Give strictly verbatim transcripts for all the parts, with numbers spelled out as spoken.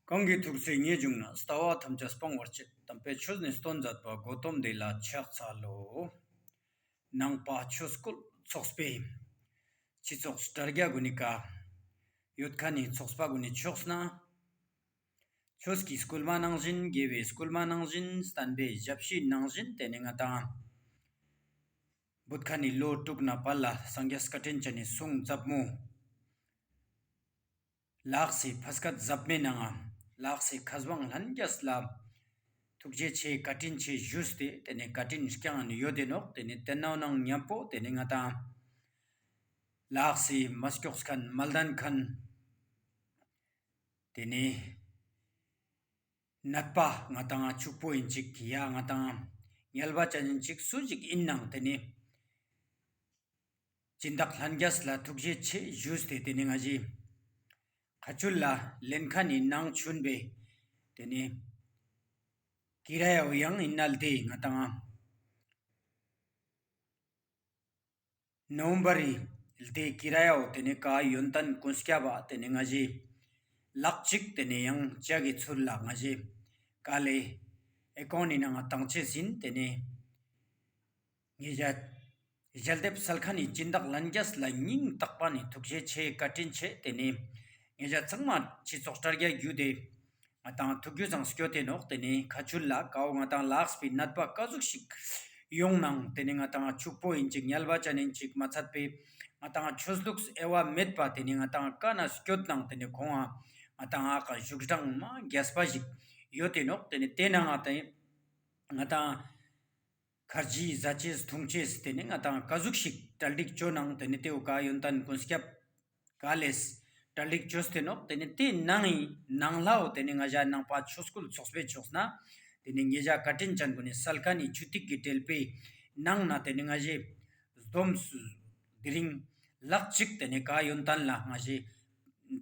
གང་གི་ཐུགས་སྲས་ངེས་འབྱུང་ན། ལྟ་བ་ཐམས་ཅད་སྤང་བར་བྱེད། དམ་པའི་ཆོས་ནི་སྟོན་མཛད་པ། གོ་ཏམ་དེ་ལ་ཕྱག་འཚལ་ལོ། ནང་པ་ཆོས་སྐུལ་ཚོགས་པའི་སྤྱི་ཚོགས་དྲ་རྒྱ་གུན་ནི་ཀ་ཡོད་ཁན་ནི་ཚོགས་པ་གུན་ནི་ཕྱོགས་ན། ཆོས་ཀྱི་སྐུལ་མ་ནང་བཞིན། དགེ་བའི་སྐུལ་མ་ནང་བཞིན། བསྟན་པའི་ཞབས་ཕྱི་ནང་བཞིན། ཏེ་ནེ་ང་དང་བུད་ཁན་ནི་ལོ་དྲུག་ནེ་ཕར་ལ་སངས་རྒྱས་བཀའ་དྲིན་ཅན་ནི་གསུང་ཟབ་མོ། ལ་དྭགས་སི་ཕ་སྐད་ཟབ་མོའི་ནང་ང་ལ་དྭགས་སི་མཁས་དབང་ལྷན་རྒྱས་ལ་ཐུགས་རྗེ་ཆེ་བཀའ་དྲིན་ཆེ་ཞུས་ཏེ་ཏེ་ནེ་བཀའ་དྲིན་བསྐྱངས་ཡོད་དེ་ནོག། ཏེ་ནེ་ཏེ་ནང་ནང་མཉམ་པོ་ཏེ་ནེ་ང་དང་ལ་དྭགས་སི་མ་སྐྱོགས་ཁན་མ་ལྡན་ཁན་ཏེ་ནེ་ནད་པ་ང་དང་ཕྱུག་པོ་ཨིན་ཅིག་ཡ་ང་དང་ངལ་བ་ཅན་ཨིན་ཅིག་སུ་ཞིག་ཨིན་ནའང་ཏེ་ནེ་སྦྱིན་བདག་ལྷན་རྒྱས་ལ་ཐུགས་རྗེ་ཆེ་ཞུས་ཏེ་ཏེ་ནེ་ང་ཞའི་ཁ་ཆུལ་ལ་ལེན་ཁན་ནི་ནང་ཆུན་པའི་ཏེ་ནེ་ཀི་ར་ཡའོ་ཡང་ཨིན་ན་ལྟེ་ང་དང་ནོ་བེམ་བར་རི་ལྟེ་ཀི་ར་ཡའོ་ཏེ་ནེ་ཀ་ཡོན་ཏན་ཀུན་སྐྱབས་པ་ཏེ་ནེ་ང་ཞའི་ལག་ཅིག་ཏེ་ནེ་ཡང་ཅག་གི་ཚུལ་ལ་ང་ཞའི་ཀ་ལེ་ཨེ་ཀོན་ནི་ནང་ང་ཏང་ཅེས་ཨིན། ཏེ་ནེ་ངེ་ཞ་ཞལ་འདེབས་སལ་ཁན་ནི་སྦྱིན་བདག་ལྷན་རྒྱས་ལ་སྙིང་ཐག་པ་ནེ་ཐུགས་རྗེ་ཆེ་བཀའ་དྲིན་ཆེ། ཏེ་ནེ་ངེ་ཞ་ཚང་མ་སྤྱི་ཚོགས་དྲ་རྒྱ་གྱུད་དེ་ང་དང་ཐུགས་རྒྱུ་ཚང་སྐྱོད་དེ་ནོག། ཏེ་ནེ་ཁ་ཆུལ་ལ་ཀའོ་ང་དང་ལ་དྭགས་པའི་ནད་པ་ཀ་ཟུག་ཞིག་ཡོང་ནའང་ཏེ་ནེ་ང་དང་ཕྱུག་པོ་ཨིན་ཅིག་ངལ་བ་ཅན་ཨིན་ཅིག་མ་ཚད་པའི་ང་དང་ཆོས་ལུགས་དབྱེ་བ་མེད་པ་ཏེ་ནེ་ང་དང་ཀ་ནེ་སྐྱོད་ནའང་ཏེ་ནེ་ཁོང་ང་ང་དང་ཨ་ཀ་བཞུགས་གྲངས་མ་རྒྱས་པ་ཞིག་ཡོད་དེ་ནོག། ཏེ་ནེ་ཏེ་ནང་ང་ཏེ་ང་དང་ཁར་ཇི་ཟ་ཅེས་འཐུང་ཅེས་ཏེ་ནེ་ང་དང་ཀ་ཟུག་ཞིག་གྲ་སྒྲིག་ཅོ་ནའང་ཏེ་ནེ་ཏེའོ་ཀ་ཡོན་ཏན་ཀུན་སྐྱབས་ཀ་ལེས་གྲ་སྒྲིག་ཅོས་ཏེ་ནོག། ཏེ་ནེ་ཏེ་ནང་ངི་ནང་ལའོ་ཏེ་ནེ་ང་ཞ་ནང་པ་ཆོས་སྐུལ་ཚོགས་པའི་ཕྱོགས་ནེ་ཏེ་ནེ་ངེ་ཞ་བཀའ་དྲིན་ཅན་གུན་ནི་སལ་ཁན་ནི་ཆུ་ཐིགས་ཀྱི་བྲེལ་པའི་ནང་ནེ་ཏེ་ནེ་ང་ཞའི་སྡོམ་དེ་རིང་ལག་ཅིག་ཏེ་ནེ་ཀ་ཡོན་ཏན་ལ་ང་ཞའི་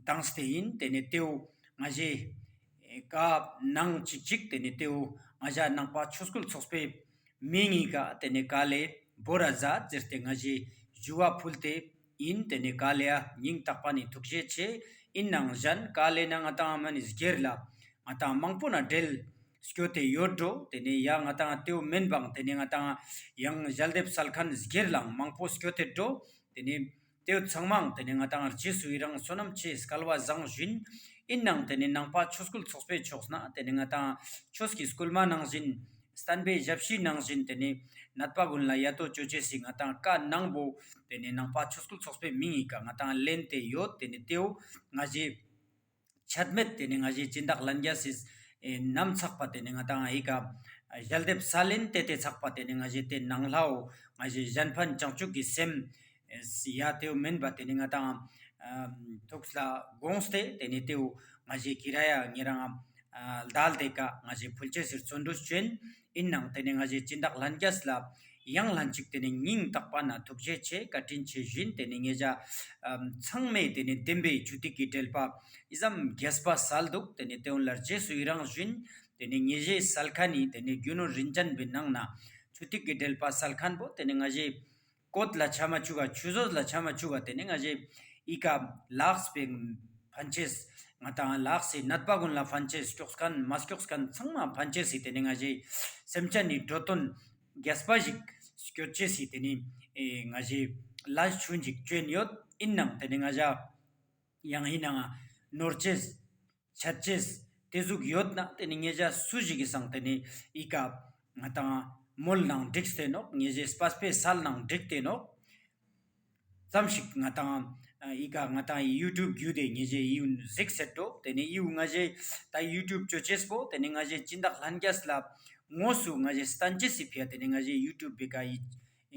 ཏངས་ཏེ་ཨིན། ཏེ་ནེ་ཏེའོ་ང་ཞའི་ཀ་ནང་ཅིག་ཅིག་ཏེ་ནེ་ཏེའོ་ང་ཞ་ནང་པ་ཆོས་སྐུལ་ཚོགས་པའི་མིང་ངི་ཀ་ཏེ་ནེ་ཀ་ལེ་བོ་ར་ཟ་ཟེར་ཏེ་ང་ཞའི་ཞུ་བ་ཕུལ་ཏེ་ཨིན། ཏེ་ནེ་ཀ་ལེ་ཡ་སྙིང་ཐག་པ་ནེ་ཐུགས་རྗེ་ཆེ། ཨིན་ནའང་ཞན་ཀ་ལེ་ནེ་ང་དང་མ་ནེ་སྒེར་ལ་ང་དང་མང་པོ་ནེ་བྲེལ་སྐྱོད་དེ་ཡོད་འགྲོ། ཏེ་ནེ་ཡ་ང་དང་ཏེའོ་མེན་པའང་ཏེ་ནེ་ང་དང་ཡང་ཞལ་འདེབས་སལ་ཁན་སྒེར་ལའང་མང་པོ་སྐྱོད་དེ་འགྲོ། ཏེ་ནེ་ཏེའོ་ཚང་མའང་ཏེ་ནེ་ང་དང་རྗེས་སུ་ཡི་རང་བསོད་ནམས་ཆེ་སྐལ་བ་བཟང་ཞུ་ཨིན། ཨིན་ནའང་ཏེ་ནེ་ནང་པ་ཆོས་སྐུལ་ཚོགས་པའི་ཕྱོགས་ནེ་ཏེ་ནེ་ང་དང་ཆོས་ཀྱི་སྐུལ་མ་ནང་བཞིན་བསྟན་པའི་ཞབས་ཕྱི་ནང་བཞིན་ཏེ་ནེ་ནད་པ་གུན་ལ་ཡ་ཏོ་ཅོ་ཅེས་སི་ང་དང་ཀ་ནང་བོ་ཏེ་ནེ་ནང་པ་ཆོས་སྐུལ་ཚོགས་པའི་མིང་ངི་ཀ་ང་དང་ལེན་ཏེ་ཡོད། ཏེ་ནེ་ཏེའོ་ང་ཞའི་ཆད་མེད་ཏེ་ནེ་ང་ཞའི་སྦྱིན་བདག་ལྷན་རྒྱས་སི་ནམ་ཚག་པ་ཏེ་ནེ་ང་དང་ཨི་ཀ་ཞལ་འདེབས་སལ་ཨིན། ཏེ་ཏེ་ཚག་པ་ཏེ་ནེ་ང་ཞའི་ཏེ་ནང་ལའོ་ང་ཞའི་གཞན་ཕན་བྱང་ཆུབ་ཀྱི་སེམས་ཡ་ཏེའོ་མེན་པ་ཏེ་ནེ་ང་དང་ཐུགས་ལ་དགོངས་ཏེ་ཏེ་ནེ་ཏེའོ་ང་ཞའི་ཀི་ར་ཡ་ཉེ་རང་ལྡལ་ཏེ་ཀ་ང་ཞའི་ཕུལ་ཅེས་སི་བརྩོན་འགྲུས་ཅོ་ཨིན། ཨིན་ནའང་ཏེ་ནེ་ང་ཞའི་སྦྱིན་བདག་ལྷན་རྒྱས་ལ་ཡང་ལན་ཅིག་ཏེ་ནེ་སྙིང་ཐག་པ་ནེ་ཐུགས་རྗེ་ཆེ་བཀའ་དྲིན་ཆེ་ཞུ་ཨིན། ཏེ་ནེ་ངེ་ཞ་ཚང་མས་ཏེ་ནེ་བདེན་པའི་ཆུ་ཐིགས་ཀྱི་བྲེལ་པ་ཨི་ཙམ་རྒྱས་པ་སལ་འདུག། ཏེ་ནེ་ཏེའོ་ལ་རྗེས་སུ་ཡི་རང་ཞུ་ཨིན། ཏེ་ནེ་ངེ་ཞའི་སལ་ཁན་ནི་ཏེ་ནེ་རྒྱུ་ནོར་རིན་ཅན་པའི་ནང་ནེ་ཆུ་ཐིགས་ཀྱི་བྲེལ་པ་སལ་ཁན་བོ་ཏེ་ནེ་ང་ཞའི་ཀོད་ལ་ཆ་མ་ཅུག་ག་ཆུ་ཟོས་ལ་ཆ་མ་ཅུག་ག་ཏེ་ནེ་ང་ཞའི་ཨི་ཀ་ལ་དྭགས་པའི་ཕན་ཅེས་ང་དང་ལ་དྭགས་སི་ནད་པ་གུན་ལ་ཕན་ཅེས་སྐྱོགས་ཁན་མ་སྐྱོགས་ཁན་ཚང་མ་ཕན་ཅེས་སི་ཏེ་ནེ་ང་ཞའི་སེམས་ཅན་ནི་འགྲོ་དོན་རྒྱས་པ་ཞིག་སྐྱོད་ཅེས་སི་ཏེ་ནེ་ཨེ་ང་ཞའི་ལས་ཆུན་ཞིག་ཅོ་ཨིན་ཡོད། ཨིན་ནའང་ཏེ་ནེ་ང་ཞ་ཡང་ཨིན་ནའང་ནོར་ཅེས་ཆད་ཅེས་ཏེ་ཟུག་ཡོད་ན་ཏེ་ནེ་ངེ་ཞ་སུ་ཞིག་གི་སང་ཏེ་ནེ་ཨི་ཀ་ང་དང་མོལ་ནའང་འགྲིག་སྟེ་ནོག། ངེ་ཞའི་སྤེ་ར་སལ་ནའང་འགྲིག་སྟེ་ནོག། ཙམ་ཞིག་ང་དང་ཨི་ཀ་ང་དང་ཡུ་ཊུབ་གྱུད་དེ་ངེ་ཞའི་ཡུ་གཟིགས་སེ་འགྲོ། ཏེ་ནེ་ཡུ་ང་ཞའི་ད་ཡུ་ཊུབ་ཅོ་ཅེས་པོ་ཏེ་ནེ་ང་ཞའི་སྦྱིན་བདག་ལྷན་རྒྱས་ལ་དངོས་སུ་ང་ཞའི་སྟན་ཅེས་སི་ཕི་ཡ་ཏེ་ནེ་ང་ཞའི་ཡུ་ཊུབ་པེ་ཀ་ཨི་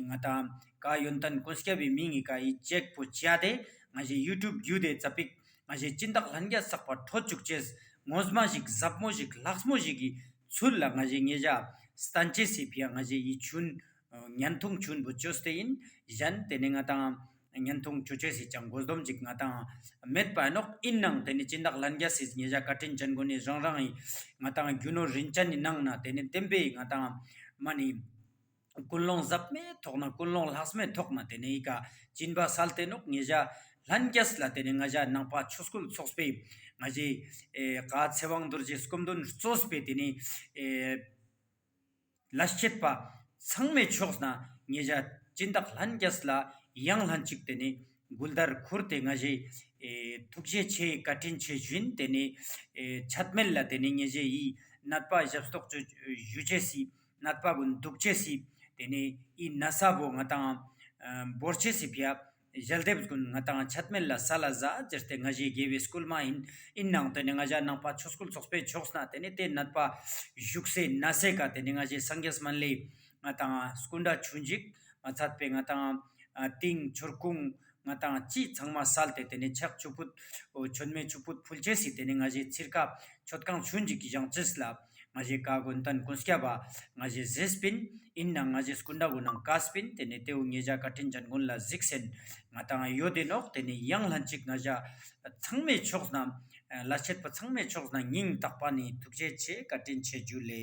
ང་དང་ཀ་ཡོན་ཏན་ཀུན་སྐྱབས་པའི་མིང་ངི་ཀ་ཨི་ཅེག་པོ་ཅོས་ཏེ་ང་ཞའི་ཡུ་ཊུབ་གྱུད་དེ་ཙ་པིག་ང་ཞའི་སྦྱིན་བདག་ལྷན་རྒྱས་ཚག་པ་འཕྲོད་ཅུག་ཅེས་ངོ་མ་ཞིག་ཟབ་མོ་ཞིག་ལྷག་མོ་ཞིག་གི་ཚུལ་ལ་ང་ཞའི་ངེ་ཞ་སྟན་ཅེས་སི་ཕི་ཡ་ང་ཞའི་ཡི་ཆུན་བརྙན་ཐུང་ཆུན་པོ་ཅོས་ཏེ་ཨིན། ཞན་ཏེ་ནེ་ང་དང་བརྙན་ཐུང་ཅོ་ཅེས་སི་ཅང་གོ་སྡོམ་ཅིག་ང་དང་མེད་པ་ནོག། ཨིན་ནའང་ཏེ་ནེ་སྦྱིན་བདག་ལྷན་རྒྱས་སི་ངེ་ཞ་བཀའ་དྲིན་ཅན་གུན་ནི་རང་རང་ངི་ང་དང་རྒྱུ་ནོར་རིན་ཅན་ནི་ནང་ནེ་ཏེ་ནེ་བདེན་པའི་ང་དང་མ་ནེ་ཀུན་སློང་ཟབ་མོའི་ཐོག་ནེ་ཀུན་སློང་ལྷག་མོའི་ཐོག་ནེ་ཏེ་ནེ་ཨི་ཀ་སྦྱིན་པ་སལ་ཏེ་ནོག། ངེ་ཞ་ ལྷན་རྒྱས་ལ་ཏེ་ནེ་ང་ཞ་ནང་པ་ཆོས་སྐུལ་ཚོགས་པའི་ང་ཞའི་ཨེ་ག་ཚེ་དབང་རྡོ་རྗེ་སྐུ་མདུན་གཙོས་པའི་ཏེ་ནེ་ཨེ་ལས་བྱེད་པ་ཚང་མའི་ཕྱོགས་ནེ་ང་ཞ་སྦྱིན་བདག་ལྷན་རྒྱས་ལ་ཡང་ལྷན་ཅིག་ཏེ་ནེ་མགུལ་དར་ཁུར་ཏེ་ང་ཞའི་ཨེ་ཐུགས་རྗེ་ཆེ་བཀའ་དྲིན་ཆེ་ཞུ་ཨིན། ཏེ་ནེ་ཨེ་ཆད་མེད་ལ་ཏེ་ནེ་ང་ཞའི་ནད་པ་ཞབས་ཏོག་ཅོ་ཞུ་ཅེས་སི་ནད་པ་གུན་དུག་ཅེས་སི་ཏེ་ནེ་འི་ནད་ས་བོ་ང་དང་ཨ་བོར་ཅེས་སི་ཕིའ་ཞལ་འདེབས་གུན་ང་དང་ཆད་མེད་ལ་སལ་ལ་ཟ་ཟེར་ཏེ་ང་ཞའི་དགེ་བའི་སྐུལ་མ་ཨིན། ཨིན་ནའང་ཏེ་ནེ་ང་ཞ་ནང་པ་ཆོས་སྐུལ་ཚོགས་པའི་ཕྱོགས་ནེ་ཏེ་ནེ་ཏེ་ནད་པ་བཞུགས་སའི་ནད་སའི་ཀ་ཏེ་ནེ་ང་ཞའི་སངས་རྒྱས་སྨན་བླའི་ང་དང་སྐུ་འདྲ་ཆུན་ཅིག་མ་ཚད་པའི་ང་དང་ཨ་ཏིང་ཆུར་ཁུང་ང་དང་ཅི་ཚང་མ་སལ་ཏེ་ཏེ་ནེ་ཕྱག་ཆུ་ཕུད་འོ་མཆོད་མེ་ཆུ་ཕུད་ཕུལ་ཅེས་སི་ཏེ་ནེ་ང་ཞའི་ཚིར་ཀ་མཆོད་ཁང་ཆུན་ཅིག་གི་བཞེངས་ཅེས་ལ་ང་ཞའི་ཀ་དགོན་སྟོན་ཀུན་སྐྱབས་པ་ང་ཞའི་ཟེར་སྤིན། ཨིན་ནའང་ང་ཞའི་སྐུ་འདྲ་གུན་ནང་ཀ་སྤིན། ཏེ་ནེ་ཏེའུ་ང་ཞ་བཀའ་དྲིན་ཅན་གུན་ལ་གཟིགས་སེན་ང་དང་ཡོད་དེ་ནོག། ཏེ་ནེ་ཡང་ལྷན་ཅིག་ང་ཞ་ཚང་མའི་ཕྱོགས་ནེ་ལས་བྱེད་པ་ཚང་མའི་ཕྱོགས་ནེ་སྙིང་ཐག་པ་ནེ་ཐུགས་རྗེ་ཆེ་བཀའ་དྲིན་ཆེ་ཞུ་ལེ།